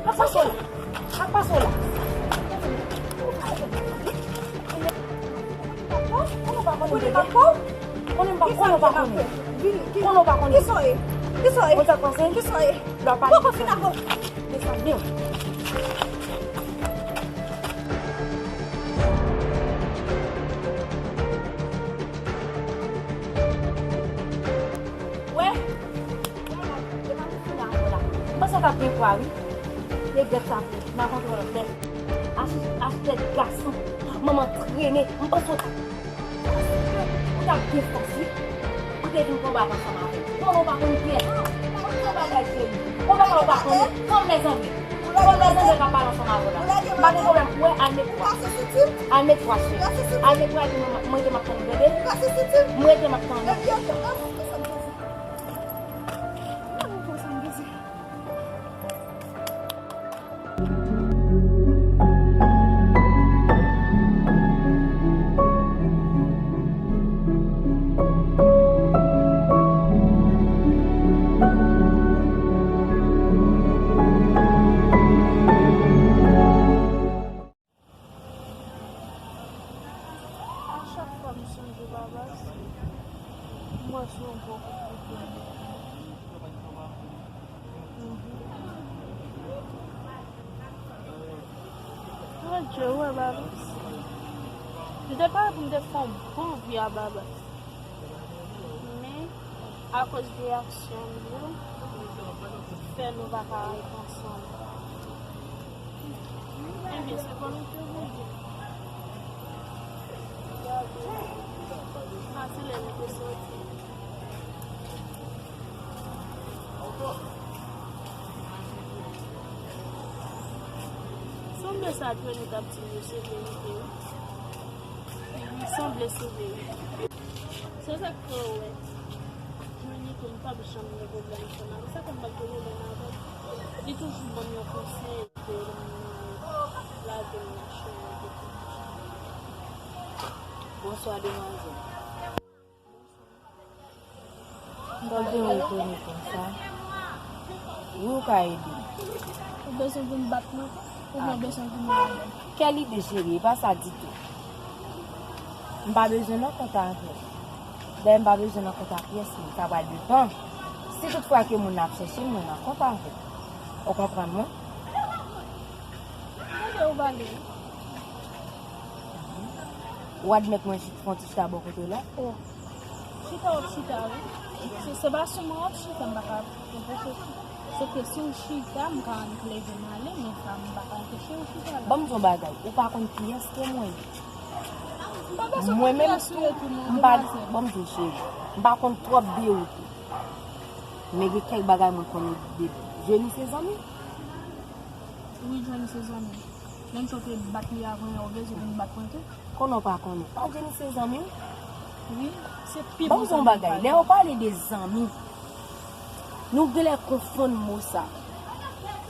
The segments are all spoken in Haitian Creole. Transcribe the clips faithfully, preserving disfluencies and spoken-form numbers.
Sa pase w la? Sa pase w la? Konnen m pa konnen. Konnen m pa konnen. Konnen w pa konnen. Kisa w ye? Kisa w ye? Konn sa k pase? Kisa w ye? Lè w pale. Poko fin avè w. Desann, vin. Wè. M panse w t ap gen pwa, wi. Regrèt sa pou ou. M a kontre w lòt lè. Ach, ach tèt gason. Manman trennen. M panse w t ap. Ou t ap gen fòs, wi. Ou te vin konbat ansanm avè m. Konnen w pa konn pyès. Ou se bagay serye. Ou pa, ou pa konnen. Fanm lèzangle. Fanm lèzangle k ap pale ansanm avè w la. M pa gen pwoblèm. Ou wè, al met pwa. Al met pwa, cheri. Al met pwa, epi mwen, mwen te m ap tann ou, tande? M rete m ap tann ou. A chak fwa m sonje Babas, m wè se yon gwo kout pye. Mhm. Adje, ou wè Babas. M te pare pou m te fè yon bon vi a Babas. Men, akoz de aksyon m yo, fè nou pa ka ret ansanm. Ebyen, se volonte Bondye. Sa se lè nou te soti. Sanble sa ke nou t ap di m yo se verite, wi. Sanble se verite. Se sa k fè w wè. Mwen ni tou, m p ap janm gen pwoblèm ansanm avè l. Se sa k fè m p ap gen pwoblèm avè l. Li toujou ban m yon konsèy ke m lage m nan chemen de tout. Bonswa, demwazèl. M t ap bezwen w konnen konsa. Wi, ou ka ede m. Ou bezwen pou m bat mwen? Oubyen ou bezwen pou m lage? Kèl ide, cheri, e pa sa ditou. M pa bezwen nan kont avè w. Dayè, m pa bezwen nan kont a pyès moun. Sa pral depann. Si tout fwa ke moun nan ap chèche m, mwen nan kont avè l. Ou konprann mwen? Gade ou pale. Ou admèt mwen chit, fè yon ti chita bò kote w la? Oh. Chita w ap chita, wi. Se, se pa sou mwen w ap chita, m pa ka anpeche w chita. Sòf ke si w chita, m ka annik leve m ale, men sa, m pa ka anpeche w chita la. Ban m di w yon bagay, ou pa konn kiyès ke mwen ye. M pa bezwen konn kiyès ou ye tou non, demwazèl. Ban m di w, cheri, m pa konn twòp de ou tou. Men gen kèk bagay mwen konnen de, Jenny se zanmi. Wi, Jenny se zanmi. Menm jan w te bat li avan yè, ou bezwen vin bat mwen tou. Konnen w pa konnen. Pa Jenny se zanmi w? Wi, se pi bon zanmi m pa gen. Ban m di w yon bagay, lè yo pale de zanmi, nou genlè konfonn mo sa.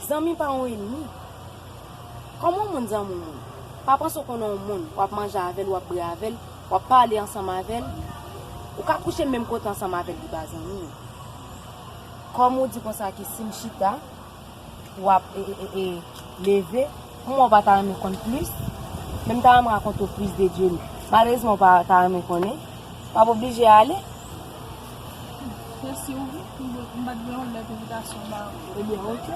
Zanmi pa yon ènmi. Kòman yon moun zanmi w moun? Pa panse w konnen yon moun, w ap manje avè l, w ap bwè avè l, w ap pale ansanm avè l. Ou ka kouche menm kote ansanm avè l, li pa zanmi w. Kòm ou di konsa ke si m chita, w ap, e, e, e, e, leve. Pou mwen, ou pa ta renmen konn plis. Men m ta renmen rakonte w plis de Jenny. Malerezman, ou pa ta renmen konnen. W ap oblije ale. Mèsi, wi. M, m pa t gen yon lèt envitasyon ba ou. Ebyen, oke.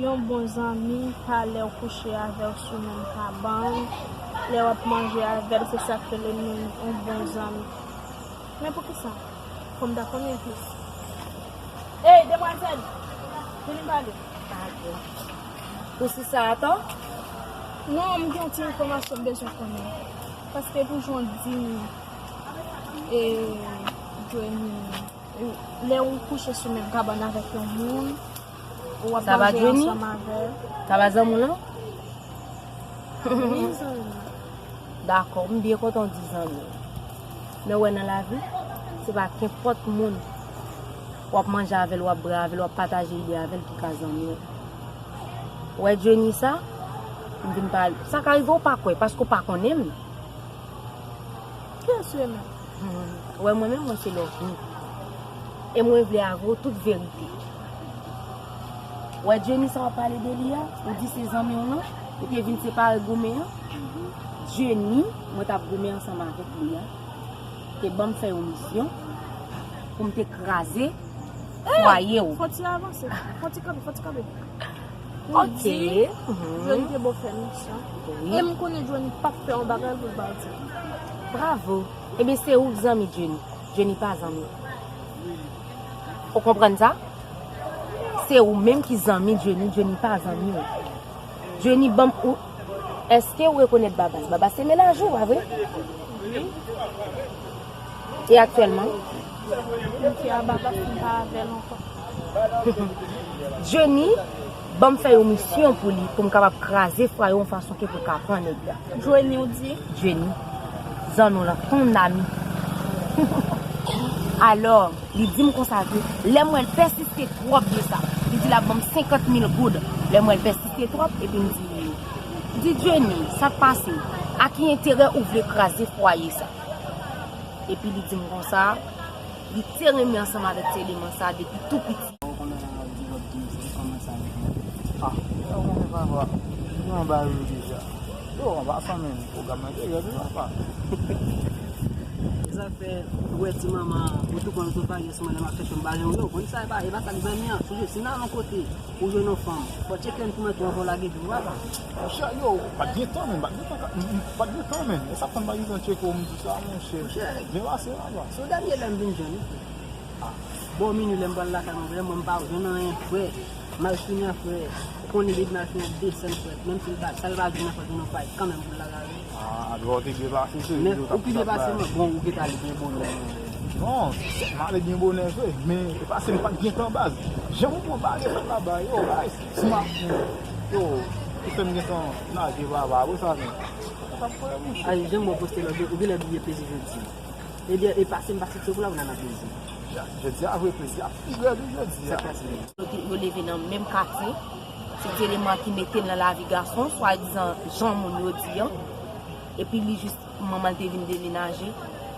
Yon bon zanmi pa lè w kouche avè w sou menm kabann, lè w ap manje avè l, se sa k rele moun, yon bon zanmi. Men poukisa? Fò m ta konnen plis. Ey, demwazèl! Vini pale. Ou sou sa atò? Non, m gen yon ti enfòmasyon m bezwen konnen. Paske pou jan w di m, e, Jenny, lè w kouche sou menm kabann avèk yon moun, ou ap manje ansanm avè l. Sa pa zanmi w, non? Wi, zanmi. Dakò, m byen kontan w di zanmi w. Men w wè nan lavi, se pa kenpòt moun W ap manje avè l, w ap bwè avè l, w ap pataje ide avè l ki ka zanmi w. Ou wè Jenny sa? M vin pale. Sa ka rive w pa kwè, paske w pa konnen m. Kiyès ou ye menm? Ou wè mwen menm, mwen se Lovni. E mwen vle avè w tout verite. Ou wè Jenny sa w ap pale de li a, ou di se zanmi w lan, ou te vin separe goumen an. Jenny, mwen t ap goumen ansanm avèk li a, te ban m fè yon misyon pou m te kraze fwaye w. Fò ti avanse, fò ti kanpe, fò ti kanpe. Ou di Johnny te ba w fè misyon. E m konnen Johnny p ap fè yon bagay pou l ba w di. Bravo. Ebyen, se ou k zanmi Johnny. Johnny pa zanmi w. Ou konprann sa? Se ou menm ki zanmi Johnny, Johnny pa zanmi w. Johnny ban m ou. Èske ou rekonèt Babas? Babas se mennaj ou, pa vre? E aktyèlman? M fè a Babas, m pa avè l ankò. Johnny ban m fè yon misyon pou li, pou m kapab kraze fwaye w yon fason ke pou l ka pran nèg la. Johnny, ou di? Johnny, zanmi w lan, ton ami. Alò, li di m konsa ke lè m wè l pèsiste twòp de sa, li di l ap ban m senkant mil goud. Lè m wè l pèsiste twòp, epi m di, m di, Johnny, sa k pase? A ki enterè ou vle kraze fwaye sa? Epi li di m konsa, li te renmen ansanm avèk ti eleman sa depi tou piti. Ou konnen nan lòt di lòt di, se kòmanse avèk mwen. Ah, ou konnen papa, nou anba yo deja. Yo, anba sa menm, pwogram nan te rèd wi papa. E sa fè, ou wè ti manman, ou tou konn tou pale sou mwen lè m ap chèche m pale yon yo, konn sa e pa, e pa sa k zanmi an, toujou si nan yon kote, ou jwenn yon fanm, fò tcheke l pou mwen tou anvan w lage di w papa. Monchè, yo, pa t gen tan menm, pa t gen tan, m, m, pa t gen tan menm. E sa k fè m pa gen tan tcheke w, m di sa, monchè. Monchè. Byen pase, papa. Se dènye lè m vin jwenn ou. Ah. Bò minui lè m pral lakay mwen, vrèman, m pa jwenn anyen, frè. M al fini an, frè. Ou konnen depi m al fini an, desann, frè. Menm si l pa, sa l pa vin nan fòt, nou pay kanmenm pou l lakay. Ah, adwa w te byen pase, tou. Men ou pi byen pase mwen, bon, ou gentan ale byen bonè. Non, m ale byen bonè vre, men e pase m pa t gen tan baz. Jan ou pran bagay fèt laba, yo, guys, si m ap, yo, ou fè m gen tan lage baba, apre sa, men. Sa p konnen, monchè. Ay, jan mwen poste lòt, ou genlè bliye plezi jodi. Ebyen, e pase m pase tcheke w la, ou nan plezi. Jodi a vre plezi a pi rèd wi jodi a. Sa k pase? Yo te, yo leve nan menm katye. Se ti eleman ki mete l nan lavi gason, swadizan jan moun yo di an. Epi li jis, manman l te vin demenaje.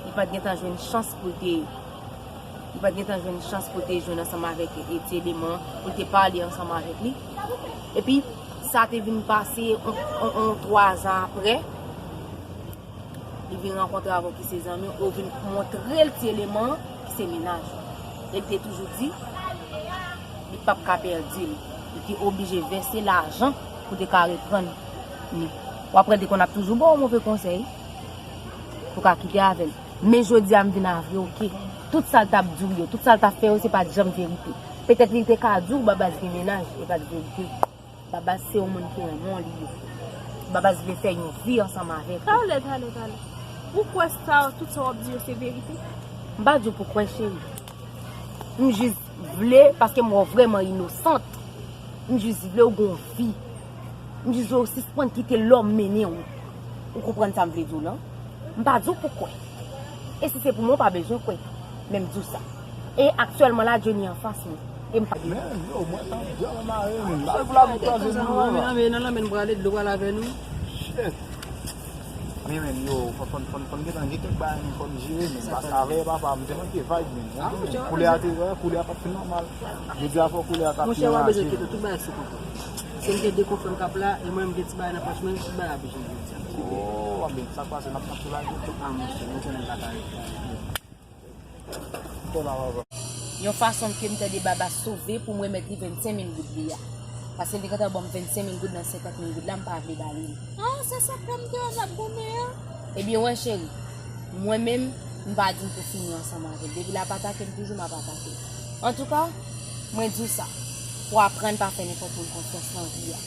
Li pa t gentan jwenn chans pou l te, li pa t gentan jwenn chans pou l te jwenn ansanm avèk, e, ti eleman, pou l te pale ansanm avèk li. Epi, sa te vin pase on, on, on twa zan aprè. Li vin rankontre avè w ki se zanmi w, e w vin montre l ti eleman ki se mennaj ou. E l te toujou di, li p ap ka pèdi l. Li te oblije vèse lajan pou te ka reprann li. W ap wè l te konn ap toujou ba w move konsèy pou w ka kite avè l. Men jodi a m vin avwe w ke tout sa l t ap di w yo, tout sa l t ap fè yo, se pa t janm verite. Petèt li te ka di w Babas gen mennaj, e pa t verite. Babas se yon moun ki renmen w li ye. Babas vle fè yon vi ansanm avèk ou. Talè, talè, talè. Ou kwè sa, tout sa w ap di yo se verite? M pa di w pou kwè, cheri. M jis vle, paske m wè w vrèman inosant. M jis vle w gon vi. M jis vle w sispann kite lòm mennen w. Ou konprann sa m vle di w lan? M pa di w pou kwè. E si se pou mwen, w pa bezwen kwè tou. Men m di w sa. E aktyèlman la, Johnny anfas mwen. E m pa. Men, yo, mwen t ap byen mare, men. Ba l pou la pou kraze nou, papa. Anben, nan lanmè n prale, dlo pral avè nou. Shit. Men, men, yo, fò, fò, fò, fò n gentan gen kèk bagay nou fò n jere, men. Paske avè papa, m te manke vibe, men. Koulè a te, wè, koulè a pa t fin nòmal. Jodi a fò koulè a ka pi anraje. Monchè, w ap bezwen kite tout bagay sou kontwòl. Se m gen de konfrè m k ap la, e mwen m gen ti bagay nan pòch mwen, tout bagay ap jere jodi a. Oh, anben, sa k pase, n ap, n ap soulaje. Ah, monchè, mwen konnen m pa ka rete. Yon fason ke m tande Babas sove pou m remèt li vennsenk mil goud li a. Paske l te gentan ban m vennsenk mil goud nan senkant mil goud la, m pa vle ba li l. Ah, se sa k fè m te ann ap goumen an. Ebyen, wè, cheri, mwen menm, m pa di l pou fini ansanm avè l. Depi l ap atake m, toujou m ap atake l. Antouka, mwen di w sa, pou w aprann pa fè nenpòt moun konfyans nan vi a.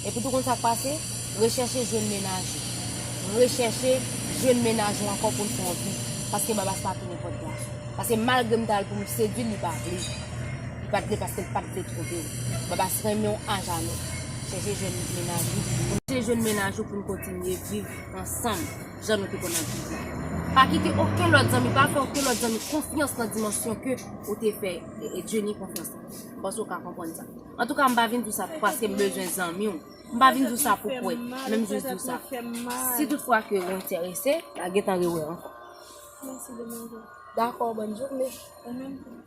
Epi tou konn sa k pase? Rechèche jwenn mennaj ou. Rechèche jwenn mennaj ou ankò pou n fè yon vi. Paske Babas pa pou nenpòt gason. Paske malgre m t al pou m sedui l, li pa vle. Li pa t vle paske l pa t vle twonpe w. Babas renmen w ajamè. Chèche jwenn mennaj ou. Chèche jwenn mennaj ou pou n kontinye viv ansanm, jan nou te konn ap viv la. Pa kite okenn lòt zanmi, pa fè okenn lòt zanmi konfyans nan dimansyon ke ou te fè, e, e, Jenny konfyans lan. M panse w ka konprann sa. Antouka, m pa vin di w sa paske m bezwen zanmi w. M pa vin di w sa pou kwè, men m jis di w sa. Si toutfwa ke ou enterese, n a gentan rewè ankò. Mèsi, demwazèl. Dakò, bòn jounen. Ou menm tou.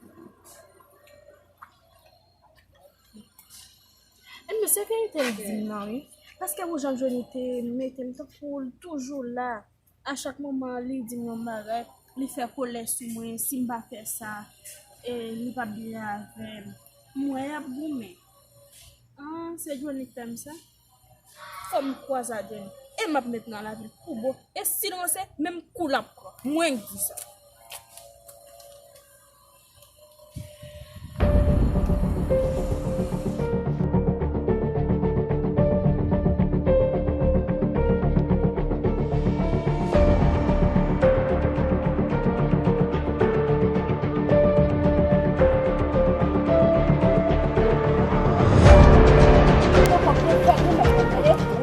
Ann, men se verite l di m nan, wi. Paske ou jan Jenny te mete m tankou l toujou la. A chak moman, li di m yon bagay, li fè kolè sou mwen, si m pa fè sa, e, li p ap byen avè m. M wè y ap goumen. Ah, se Jenny k fè m sa? Fò m kwaze a Jenny. E m ap met nan lavi l pou bon. E si l ranse, menm kou l ap pran. Mwen k di sa.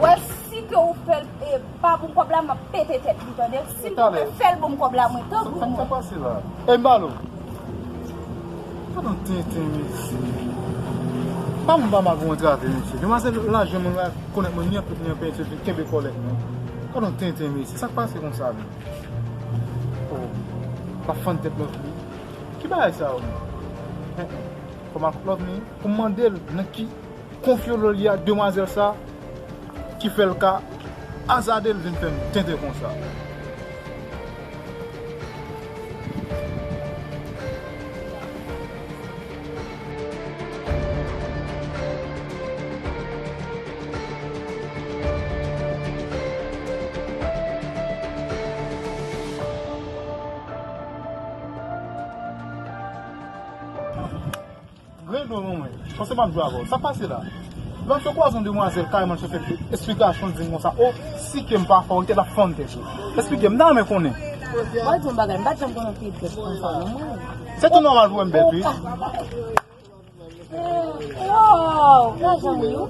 Wè, si ke ou fè l, e, pa ban m kòb la, m ap pete tèt li, tande. Si m te fè l ban m kòb la, mwen, tanpri. Sa k ta pase la? Ey, Malo. Gadon tenten, mesye. Pa m pa mal pou mwen trave, mesye. Demwazèl la jwenn mwen la, konèt mwen ni an pit ni an penti, vin kenbe kòlèt mwen. Gadon tenten, mesye. Sa k pase konsa, menm? Oh, l ap fann tèt Lovely. Ki bagay sa yo, menm? Hen, hen. Fò m al kot Lovely pou m mande l nan ki konfyolo li a demwazèl sa ki fè l ka azade l vin fè m tenten konsa. Grenn dlo mwen, panse m ap jwe avè w. Sa k pase la? Lè w sot kwaze yon demwazèl, kareman l sot fè esplikasyon, l di m konsa, o, si ke m pa fè w, li te t ap fann tèt ou. Esplike m, m ta renmen konnen. Mwen di yon bagay, m pa t janm konnen w te bèt konsa, non, mwen. Se tou nòmal pou wè m bèt, wi. Wow, lajan wi, wi.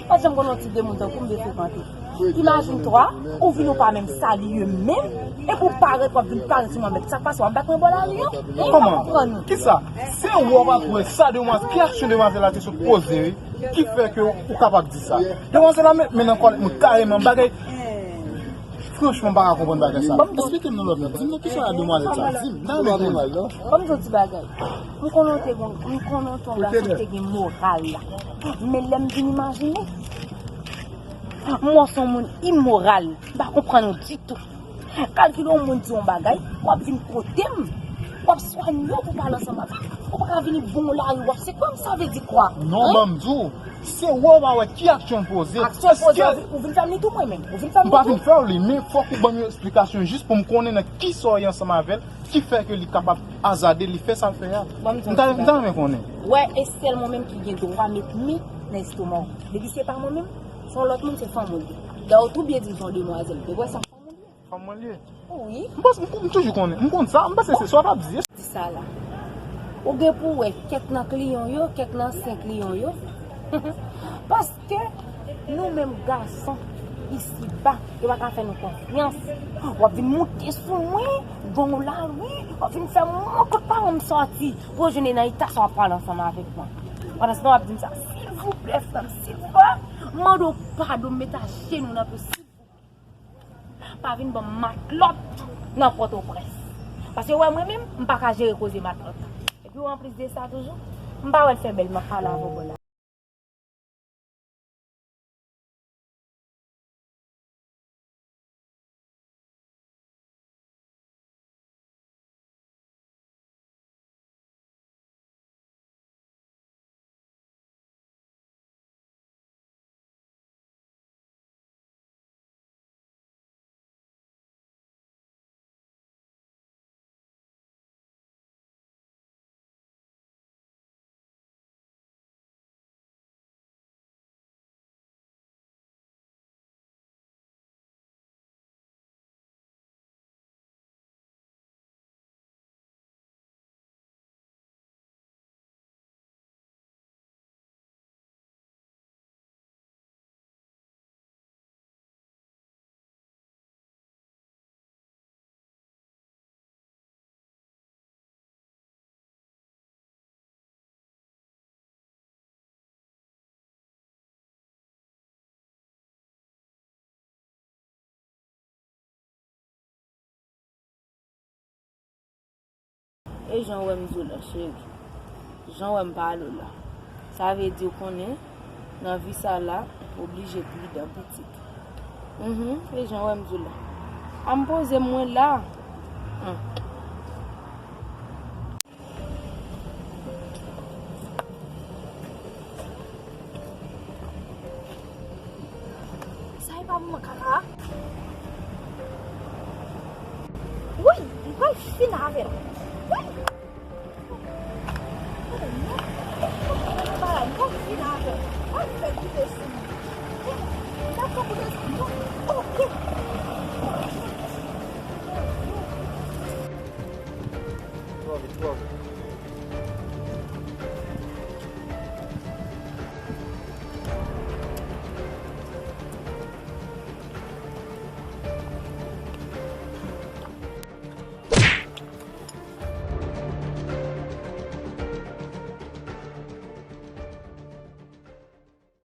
Pa t janm konnen yon ti demoun tankou m te frekante. Imajine twa, ou vin ou pa menm salye menm, epi w parèt, w ap vin parèt sou mwen, men sa k pase, w ap bat mwen bò lari an? Kòman? Kisa? Se ou w ap wè sa demwazèl, ki aksyon demwazèl la te sot poze, wi, ki fè ke ou kapab di sa? Demwazèl la met men nan kòlèt mwen kareman, bagay. Franchman, m pa ka konprann bagay sa. Esplike m non, Lovely. Di m non, kisa w a demwazèl sa? Di m, nan men konnen. Ban m di w ti bagay. M konnen w te gon, m konnen w te yon gason ki te gen moral la. Men lè m vin imajine, m wè w se yon moun imoral. M pa konprann ou ditou. Kalkile yon moun di yon bagay, w ap vin kote m, w ap swanye w pou pale ansanm avè m. Ou pa ka vini bon lari w ap sekwe m, sa vle di kwa? Non, ban m di w, se wè w pa wè ki aksyon l poze. Aksyon l poze, ou vin, ou vin fè m li tou mwen menm. Ou vin fè m li tou. M pa vin fè w li, men fòk ou ban m yon esplikasyon jis pou m konnen nan kisa w ye ansanm avè l, ki fè ke li kapab azade, li fè sa l fè a. M ta, m ta renmen konnen. Wè, e sèl mwen menm ki gen dwa met men nan estoma w. Depi se pa mwen menm, se yon lòt moun, se fanm ou l ye. Dayè, ou tou byen di l se yon demwazèl. Ou wè sa? Fanm mwen l ye? Wi. M panse, m, m toujou konnen. M konn sa, m panse se sa w t ap di. Di sa la. Ou gen pou wè kèk nan kliyan w yo, kèk nan ansyen kliyan w yo. Paske nou menm gason, isiba, yo pa ka fè nou konfyans. W ap vin moute sou mwen, gon w la, wi. W ap vin fè mwen kot paran m sòti. Pou w jwenn nan eta sa w ap pale ansanm avèk mwen. Pandan se tan w ap di m sa, silvouplè, frè m, silvouplè, m mande w padon, m met ajenou nan pye w, silvouplè. Pa vin ban m matlòt nan Pòtoprens. Paske w wè mwen menm, m pa ka jere koze matlòt. Epi w anplis de sa toujou, m pa wè l fè bèl m ap pale avè w bò la. E jan w wè m di w la, cheri. Jan w wè m pale w la. Sa vle di w konnen, nan vi sa la, oblije pridan pitit. Mhm, e jan w wè m di w la. A m poze m mwen la. Hum. Sa e pa manman kaka? Woy, m pral fin avè l.